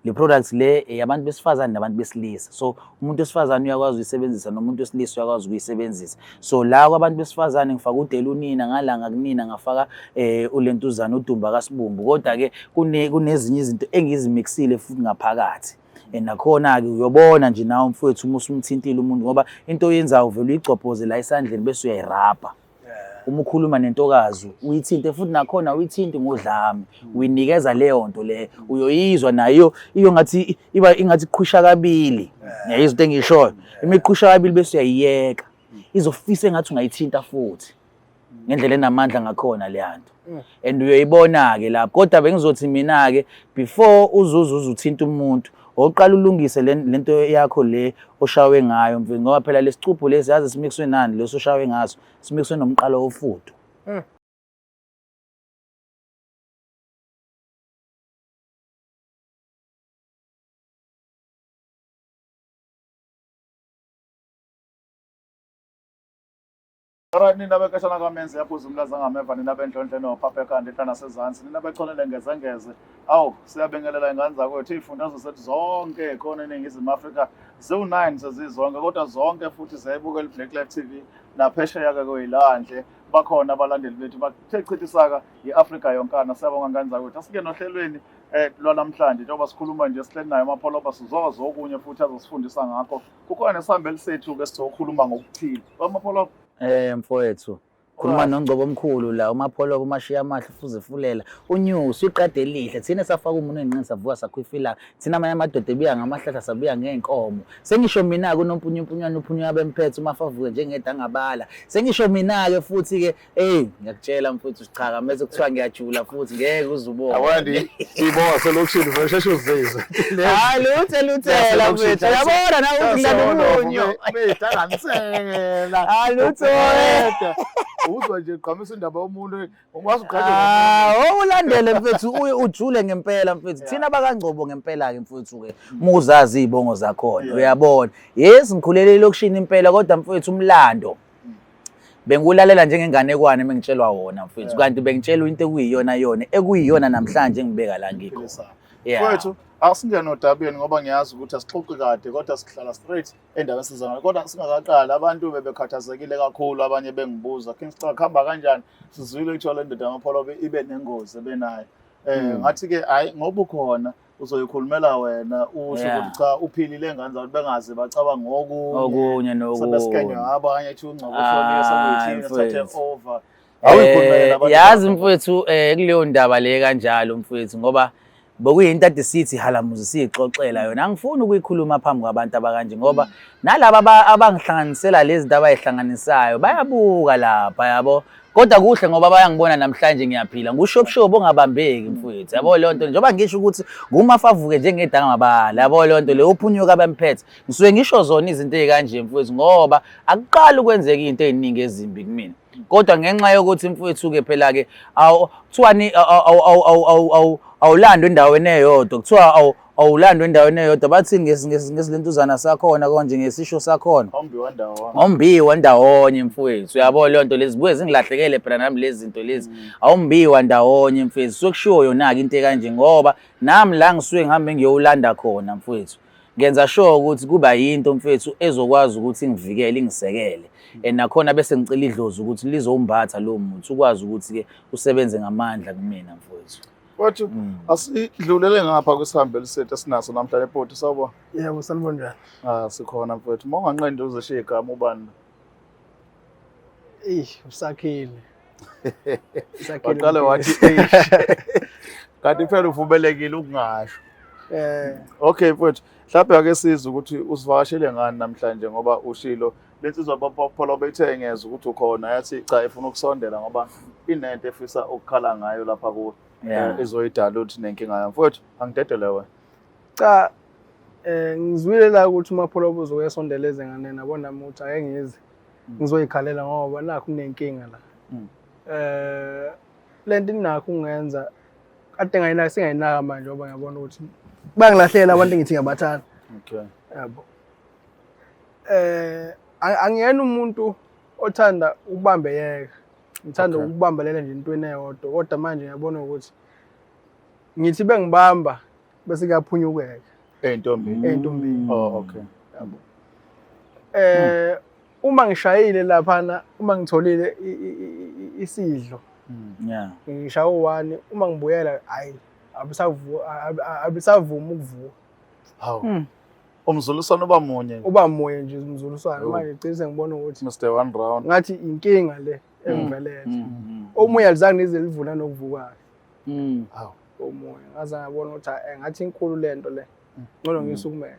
Le product le eyabantu besifazane nabantu besilisa. So umuntu wesifazane uyakwazi ukuyisebenzisa nomuntu wesilisa uyakwazi ukuyisebenzisa. So la kwabantu besifazane ngifaka udelunina ngala ngakunina ngafaka ulentuzana udumba kaSibumbu. Kodwa ke kunezinye izinto engizimixile futhi ngaphakathi. And nakhona-ke uyobona nje nawe mfowethu uma usumthintile umuntu ngoba into oyenzayo uvele uyigcobhoze la esandleni bese uyayirabha. Uma ukhuluma nentokazi uyithinte futhi nakhona uyithinte ngodlame, uyinikeza leyo nto leyo, uyoyizwa nayo iyo ngathi iba ingathi iqhwisha kabili. Ngiyayizwa into engiyishoyo, uma iqhwisha kabili bese uyayiyeka, izofisa engathi ungayithinta futhi ngendlela enamandla ngakhona leya nto. And uyoyibona-ke lapho. Kodwa bengizothi mina-ke before uzuze uzuthinta umuntu, oqala ulungise lento yakho le oshawe ngayo mfethu, ngoba phela lesicuphu lesi yazi simixwe nani leso oshawe ngaso, simixwe nomqalo wofudu. Alright, nina bekeshana kamenzi yaphuza umlaza ngameva, nina benhlonhle nophapha ekhanda enhla nasezansi, nina bechonele ngezengeze. Awu, siyabingelela ingane zakwethu, iy'fundazwe zethu zonke khona eNingizimu Afrika ziwu-9 sezizonke, kodwa zonke futhi ziyayibukela i-Black Life TV naphesheya-ke kwey'landle bakhona abalandeli bethu bathe chithisaka i-Afrika yonkana. Siyabonga ngane zakwethu. Asingene ohlelweni lwanamhlanje njengoba sikhuluma nje sihleli naye uMapholoba, sizozwa okunye futhi azosifundisa ngakho. Kukhona nesihambeli sethu-ke sizokhuluma ngokuthile. UMapholoba. Mfowethu, khuluma noNgcobo omkhulu la, uMapholoba umashiya amahle ufuze fulela. Unyusi uqede elihle. Thina safaka umunwe enqini savuka sakhwifila. Thina amanye amadoda ebuya ngamahlahla sabuya ngey'nkomo. Sengisho mina-ke unompunyumpunywana uphunyuka bemphethe umafavuke njengedangabala. Sengisho mina-ke futhi-ke, ey ngiyakutshela mfowethu sichaka mese kuthiwa ngiyajula futhi ngeke uze ubone. Yabona ndi ibonga selokishini uzosheshe uzizwe. Hayi luthe luthela mfowethu. Uyabona nawe ukuthi ngilanda umunyo. Beyihlanganisela. Hayi lutho. Uzwa nje gqamisa indaba yomuntu ungazi uqhaje. Ah, ulandele mfethu uye ujule ngempela mfethu. Thina bakaNgcobo ngempela ke mfethu ke. Muzazi izibongo zakhona uyabona. Yes ngikhulele elokishini impela kodwa mfethu umlando bengikulalela njengenganekwane mengitshelwa wona mfethu, kanti bengitshelwa into ekuyiyona yona ekuyiyona namhlanje engibeka la ngikho. Mfethu asingene odabeni ngoba ngiyazi ukuthi asixoxi kade kodwa sihlala straight endaweni esiza ngayo, kodwa singakaqali abantu bebekhathazekile kakhulu, abanye bengibuza King Sicaka kuhamba kanjani, sizwile kuthiwa le ndoda yamapholoba ibe nengozi ebenayo. Ngathi ke hayi ngoba ukhona uzoyikhulumela wena usho ukuthi cha uphilile ngane zabantu bengaze bacabanga okunye okunye nokunye sebesikenywa abanye ethi uNgcobo ushonile sekuyithina sathe over. Yazi mfowethu kuleyo ndaba le kanjalo mfowethu, ngoba bekuyinto ade sithi halamuzi siyixoxela yona. Angifuni ukuyikhuluma phambi kwabantu abakanje ngoba nalaba abangihlanganisela lezi zinto abayihlanganisayo bayabuka lapha yabo. Kodwa kuhle ngoba bayangibona namhlanje ngiyaphila. Ngushobushobo ongabambeki mfowethu. Yabo leyo nto njengoba ngisho ukuthi ngumafavuke njengedangabala. Yabo leyo nto leyo uphunyuka bemphethe. Ngisuke ngisho zona izinto ezikanje mfowethu ngoba akuqali ukwenzeka izinto eziningi ezimbi kumina. Kodwa ngenxa yokuthi mfowethu ke phela ke kuthiwani awulandwa endaweni eyodwa, kuthiwa awulandwa endaweni eyodwa, bathi ngesilentuzana sakhona konje ngesisho sakhona awumbiwa ndawonye mfowethu. Uyabo leyo nto lezi zibuye zingilahlekele phela nami lezi zinto lezi, awumbiwa ndawonye mfowethu. Sokushiwo yona-ke into ekanje ngoba nami la ngisuke ngihambe ngiyowulanda khona mfowethu, ngenza sure ukuthi kuba yinto mfethu ezokwazi ukuthi ingivikele ingisekele, and nakhona bese ngicela idlozi ukuthi lizowumbatha lowo muthi ukwazi ukuthi-ke usebenze ngamandla kumina mfowethu. Mfowethu, asidlulele ngapha kwisihambeli sethu esinaso namhlanje ebhodi, sawubona. Yebo, sanibona njani? Ah, sikhona mfowethu. Uma unganqendi uzishiye igama ubani? Eyi, usakhile. Usakhile. Waqale wathi eish. Kanti phela uvumelekile ukungasho. Okay mfowethu, mhlawumbe ake sizwe ukuthi usivakashele ngani namhlanje ngoba ushilo lensizwa Pholoba ithe ngezwe ukuthi ukhona yathi cha ifuna ukusondela ngoba inento efisa ukukhala ngayo lapha kuwe. Izoyidala ukuthi nenkinga yami. Mfowethu, angidedele wena. Cha, ngizwile la ukuthi uMapholoba uzoyesondela ezinganeni, yabona nami ukuthi ake ngize ngizoyikhalela ngoba nakho kunenkinga la. Lento inakho ungenza kade ngayinaka singayinaka manje ngoba ngiyabona ukuthi bayangilahlela abantu engithi ngiyabathanda. Yabo. Angiyena umuntu othanda ukubambeyeka. Ngithanda ukubambelela nje entweni eyodwa, kodwa manje ngiyabona ukuthi ngithi bengibamba Bese kuyaphunyukeka. Ey'ntombini. Ey'ntombini. Oh, okay. Yabo. Uma ngishayile laphana, uma ngitholile isidlo, ngishaya u-1, uma ngibuyela hayi abisavuma ukuvuka. Hawu. Umzuliswano uba munye. Uba munye nje umzuliswano. Oh. Manje gcine ngibona ukuthi Mr. One Round. Ngathi inkinga le engivelele. Omunye alizange nize livula nokuvuka. Hawu. Omunye ngaze ngabona ukuthi ngathi inkulu lento le. Ngcono ngisukumele.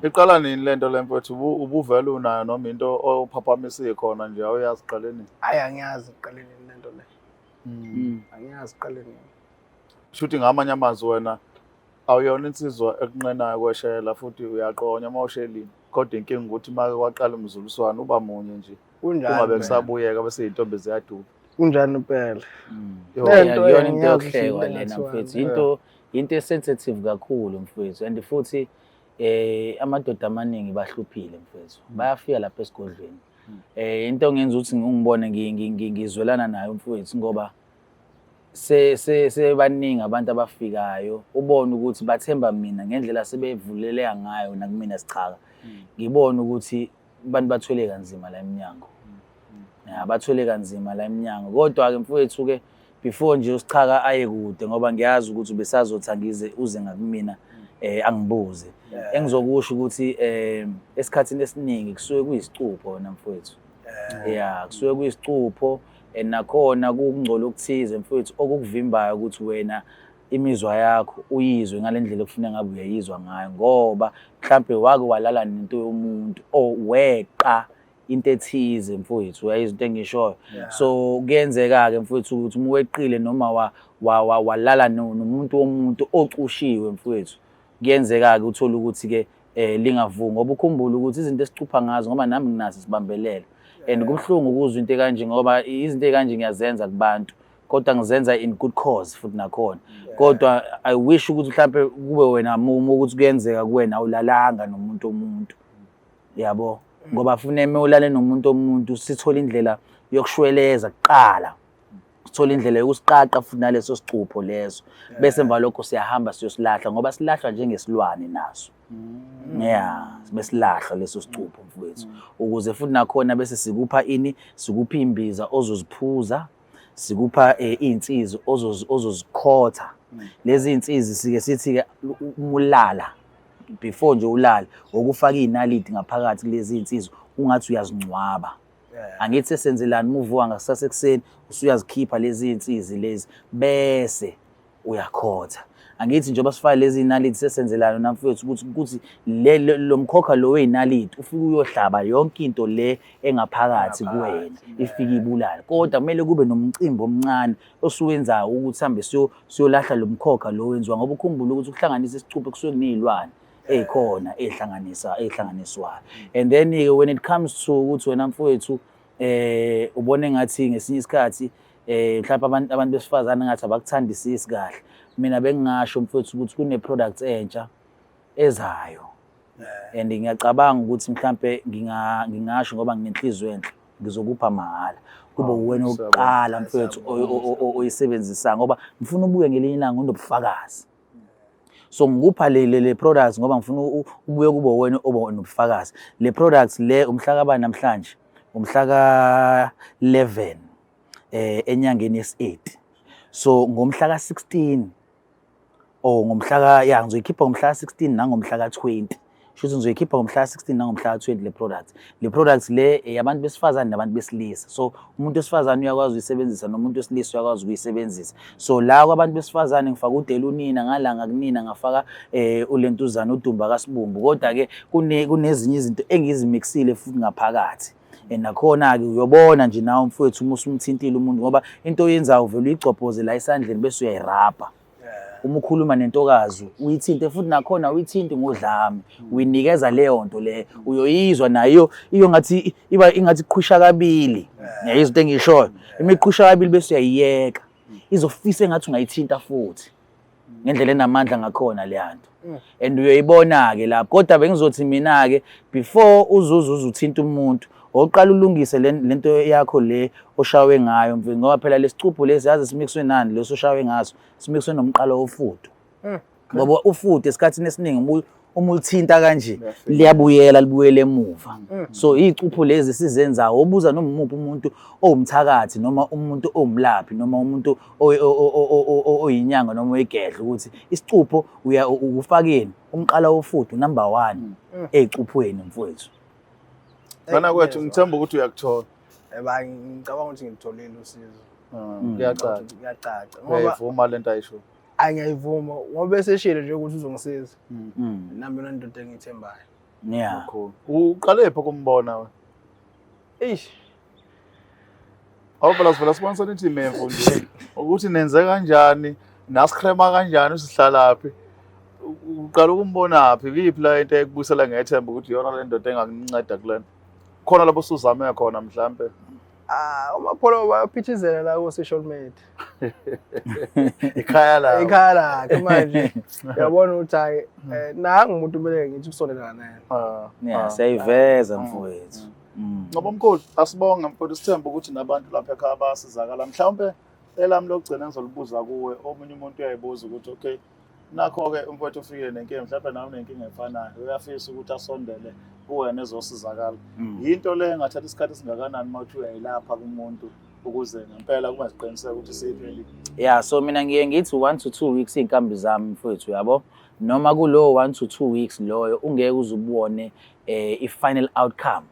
Iqala nini lento le mfowethu? Ubuvele unayo noma into ophaphamise khona nje awuyazi iqale nini? Hayi, angiyazi iqale nini lento le. Angiyazi iqale nini. Shuthi ngamanye amazwi wena awuyona insizwa ekunqenayo kweshela futhi uyaqonya uma ushelile. Kodwa inkinga ukuthi make kwaqala umzuliswano uba munye nje. Kunjani? Kungabe Impela. kusabuyeka bese izintombi ziyaduba. Kunjani impela? Yo. Lento Akuyona into engiyazi yokuhlekwa ukuthi lena into mfethu. engathiwani. Into esensitive kakhulu mfethu, and futhi amadoda amaningi bahluphile mfethu. Bayafika lapha esigodlweni. Into engenza ukuthi ngibone ngizwelana nayo mfethu, ngoba sebaningi abantu abafikayo, ubone ukuthi bathemba mina ngendlela sebevuleleka ngayo nakumina sichaka. Ngibone ukuthi abantu bathwele kanzima la eminyango. Ya, bathwele kanzima la eminyango. Kodwa-ke mfowethu-ke, before nje usichaka aye kude, ngoba ngiyazi ukuthi ubesazothi angize uze ngakumina, angibuze. Engizokusho ukuthi esikhathini esiningi kusuke kuyisicupho wena mfowethu. Ya, kusuke kuyisicupho, and nakhona kukungcola okuthize mfowethu okukuvimbayo ukuthi wena imizwa yakho uyizwe ngale ndlela okufuneka ngabe uyayizwa ngayo, ngoba mhlampe wake walala nento yomuntu or weqa into ethize mfowethu, uyayizwa into engishoyo. So kuyenzeka-ke mfowethu ukuthi uma weqile noma walala nomuntu womuntu ocushiwe mfowethu, kuyenzeka-ke uthole ukuthi-ke lingavungi, ngoba ukhumbule ukuthi izinto esicupha ngazo, ngoba nami nginaso isibambelelo, and kubuhlungu ukuzwa into ekanje, ngoba izinto ekanje ngiyazenza kubantu, kodwa ngizenza in good cause futhi nakhona. Kodwa I wish ukuthi mhlampe kube wena mumu ukuthi kuyenzeka kuwena awulalanga nomuntu omuntu, yabo, ngoba funa eme ulale nomuntu omuntu, sithole indlela yokushweleza kuqala, sithole indlela yokusiqaqa futhi naleso sicupho leso, bese emva lokho siyahamba siyosilahla, ngoba silahlwa njengesilwane naso. Yeah, besilahlwa leso sicupho mfowethu, ukuze futhi nakhona bese sikupha ini, sikupha imbiza ozoziphuza, sikupha iy'nsizi ozozikhotha. Lezi iy'nsizi sike sithi-ke umulala before nje ulala, ukufaka iy'naliti ngaphakathi kulezi iy'nsizi, ungathi uyazingcwaba. Angithi sesenzelani, uma uvuka ngakusasa ekuseni usuyazikhipha lezi iy'nsizi lezi bese uyakhotha. Angithi njengoba sifake lezi iy'naliti sesenzelani na mfowethu, ukuthi lo mkhokha lo wey'naliti ufike uyohlaba yonke into le engaphakathi kuwena, ifike ibulale. Kodwa kumele kube nomcimbi omncane osuwenzayo ukuthi sihambe siyolahla lo mkhokha lo wenziwa, ngoba ukhumbule ukuthi ukuhlanganisa isicupho kusuke kuney'lwane ey'khona ey'hlanganiswayo. And then-ke when it comes to ukuthi wena mfowethu ubone ngathi ngesinye isikhathi mhlawumbe abantu besifazane ngathi abakuthandisisi kahle, mina bengingasho mfowethu ukuthi kune product entsha ezayo. And ngiyacabanga ukuthi mhlambe ngingasho ngoba nginenhliziyo enhle, ngizokupha mahhala, kube uwena oqala mfowethu oyisebenzisayo, ngoba ngifuna ubuye ngelinye ilanga unobufakazi. So ngikupha le product ngoba ngifuna ubuye kube wena obe nobufakazi. Le product le umhla kabani namhlanje, umhla ka-11 enyangeni yesi-8. So ngomhla ka-16 or ngomhla ka, ya, ngizoyikhipha ngomhla ka-16 nangomhla ka-20. Shuthi ngizoyikhipha ngomhla ka-16 nangomhla ka-20 le product. Le product le eyabantu besifazane nabantu besilisa. So umuntu wesifazane uyakwazi ukuyisebenzisa nomuntu wesilisa uyakwazi ukuyisebenzisa. So la kwabantu besifazane ngifaka uDelunina, ngala ngakunina ngafaka ulentuzana uDumba kaSibumbu. Kodwa ke kunezinye izinto engizimixile futhi ngaphakathi. And nakhona-ke uyobona nje nawe mfowethu uma usumthintile umuntu, ngoba into oyenzayo uvele uyigcobhoze la esandleni bese uyayirabha. Uma ukhuluma nentokazi uyithinte futhi nakhona uyithinte ngodlame, uyinikeza leyo nto le, uyoyizwa nayo iyo ngathi iba ingathi iqhwisha kabili. Ngiyayizwa into engishoyo, imiqhwisha kabili bese uyayiyeka, izofisa engathi ungayithinta futhi ngendlela enamandla ngakhona le nto. And uyoyibona-ke lapho. Kodwa bengizothi mina-ke before uzuze uzuthinta umuntu, oqala ulungise lento yakho le oshawe ngayo mfethu, ngoba phela lesicupho lesi yazi simixwe nani, leso oshawe ngaso simixwe nomqalo wofudo. Ngoba ufudu esikhathini esiningi uma ulithinta kanje liyabuyela libuyele emuva. So iy'cupho lezi sizenzayo, obuza noma umuphi umuntu owumthakathi noma umuntu owumlaphi noma umuntu oyinyanga noma oyigedla ukuthi isicupho uya ufakeni umqala wofudu number 1 ezicuphweni mfowethu. Mfana kwethu ngithemba ukuthi uyakuthola. Eba ngicabanga ukuthi ngilitholile usizo. Kuyacaca. Kuyacaca. Ngoba uyayivuma lento ayisho. Angiyayivuma ngoba eseshilo nje ukuthi uzongisiza. Nami yona indoda engiyithembayo. Yeah. Cool. Uqale phi ukumbona wena? Eish. Awuphela sivela sibonisa nithi memfu nje ukuthi nenze kanjani, nasicrema kanjani usihlalaphi. Uqala ukumbona phi? Kuyiphi la into ekubuyisela ngethemba ukuthi iyona le ndoda engakunceda kulena? Khona lapho usuzame khona mhlambe. Ah, uMapholo bayaphithizela la ko-social media. Ikhaya la. Ikhaya lakhe manje. Uyabona ukuthi hayi nangu umuntu kumele ngithi ukusondelana naye. Yeah, siyayiveza mfowethu. Ngoba mkhulu asibonge mfowethu, sithemba ukuthi nabantu lapha ekhaya bayasizakala. Mhlawumbe elami lokugcina ngizolibuza kuwe, omunye umuntu uyayibuza ukuthi okay, nakho-ke umfowethu ufikile nenkinga, mhlawumbe nawe unenkinga efanayo, uyafisa ukuthi asondele kuwena ezosizakala. Yinto le engathatha isikhathi esingakanani uma uthi uyayilapha kumuntu ukuze ngempela kube siqiniseke ukuthi siphelile? Yeah, so mina ngiye ngithi 1 to 2 weeks iy'nkambi zami mfowethu, yabo. Noma kulowo 1 to 2 weeks loyo ungeke uze ubone i-final outcome.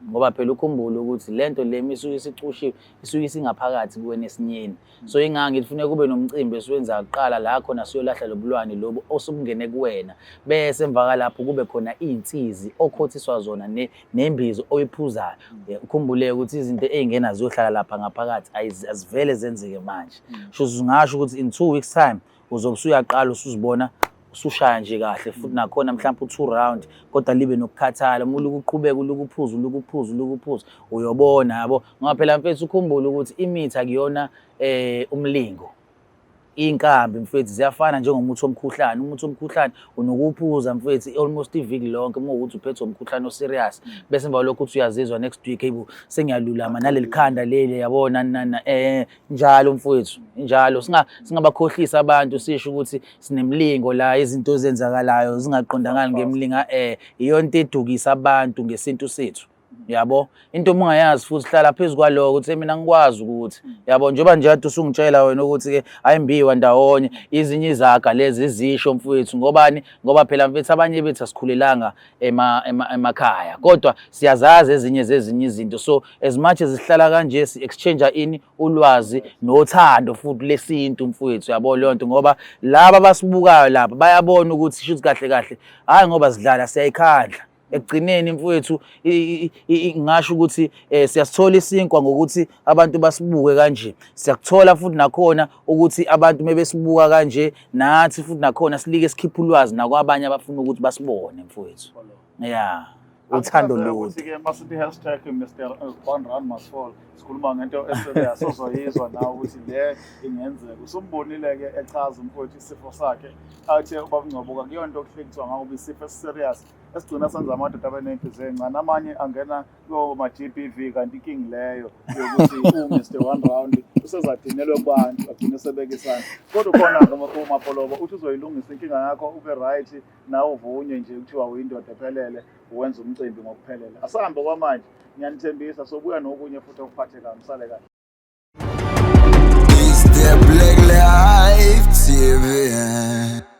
Ngoba phela ukhumbule ukuthi lento le isuke isicushiwe, isuke isingaphakathi kuwena esinyeni. So inganga ngithi kufuneka kube nomcimbi esiwenza kuqala la khona siyolahla lobulwane lobu osubungene kuwena, bese emva kwalapho kube khona iy'nsizi okhothiswa zona nembizo oyiphuzayo. Ukhumbule ukuthi izinto ey'ngena ziyohlala lapha ngaphakathi, azivele zenzeke manje. Sho ungasho ukuthi in 2 weeks time uzobe usuyaqala usuzibona usushaya nje kahle futhi nakhona mhlawumbe u2 round, kodwa libe nokukhathala. Uma ulukuqhubeka ulukuphuza ulukuphuza ulukuphuza uyobona, yabo. Ngoba phela mfethu ukhumbule ukuthi imithi akuyona umlingo. Inkambi mfethu ziyafana njengomuthi omkhuhlane. Umuthi omkhuhlane unokuphuza mfethu almost iviki lonke uma ukuthi uphethwe umkhuhlane oserious, bese emva lokho uthi uyazizwa next week, hey bo sengiyalulama naleli khanda leli, yabo, nani nani njalo mfowethu, njalo singabakhohlisa abantu sisho ukuthi sinemlingo la, izinto ezenzakalayo zingaqondakali ngemlinga, iyona into edukisa abantu ngesintu sethu, yabo. Into uma ungayazi futhi hlala phezu kwaloko ukuthi mina ngikwazi ukuthi, yabo, njengoba nje kade usungitshela wena ukuthi ke ayimbiwa ndawonye izinye izaga lezi izisho mfowethu. Ngobani? Ngoba phela mfethu abanye bethu asikhulelanga emakhaya, kodwa siyazazi ezinye zezinye izinto. So as much as sihlala kanje si exchange ini ulwazi nothando futhi lesintu mfowethu, yabo leyo nto. Ngoba laba abasibukayo lapha bayabona ukuthi shuthi kahle kahle hayi ngoba sidlala siyayikhandla ekugcineni mfowethu. Ngisho ukuthi siyasithola isinkwa ngokuthi abantu basibuke kanje, siyakuthola futhi nakhona ukuthi abantu mebesibuka kanje nathi futhi nakhona silike sikhiphe ulwazi nakwabanye abafuna ukuthi basibone mfowethu. Yeah, uthando lolu. Ukuthi ke masithi hashtag Mr One Run Must Fall, sikhuluma ngento eserious ozoyizwa nawe ukuthi le ingenzeka. Usumbonile ke echaza umfowethu isifo sakhe athe ubaba Ngcobo kuyona into okuhlekiswa ngawo, isifo esiserious esigcina senza amadoda abe ney'nhliziyo ey'ncane, amanye angena koma-G_B_V, kanti inkinga leyo yokuthi u-Mr One Round usezadinelwe kubantu agcine sebekisana. Kodwa ukhona-ke uMapholoba uthi uzoyilungisa inkinga yakho ube right nawe, uvunye nje kuthiwa uyindoda ephelele, uwenza umcimbi ngokuphelele. Asahambe kwamanje, ngiyanithembisa sobuya nokunye futhi okuphathekayo. Msale kahle. It's the Black Life TV.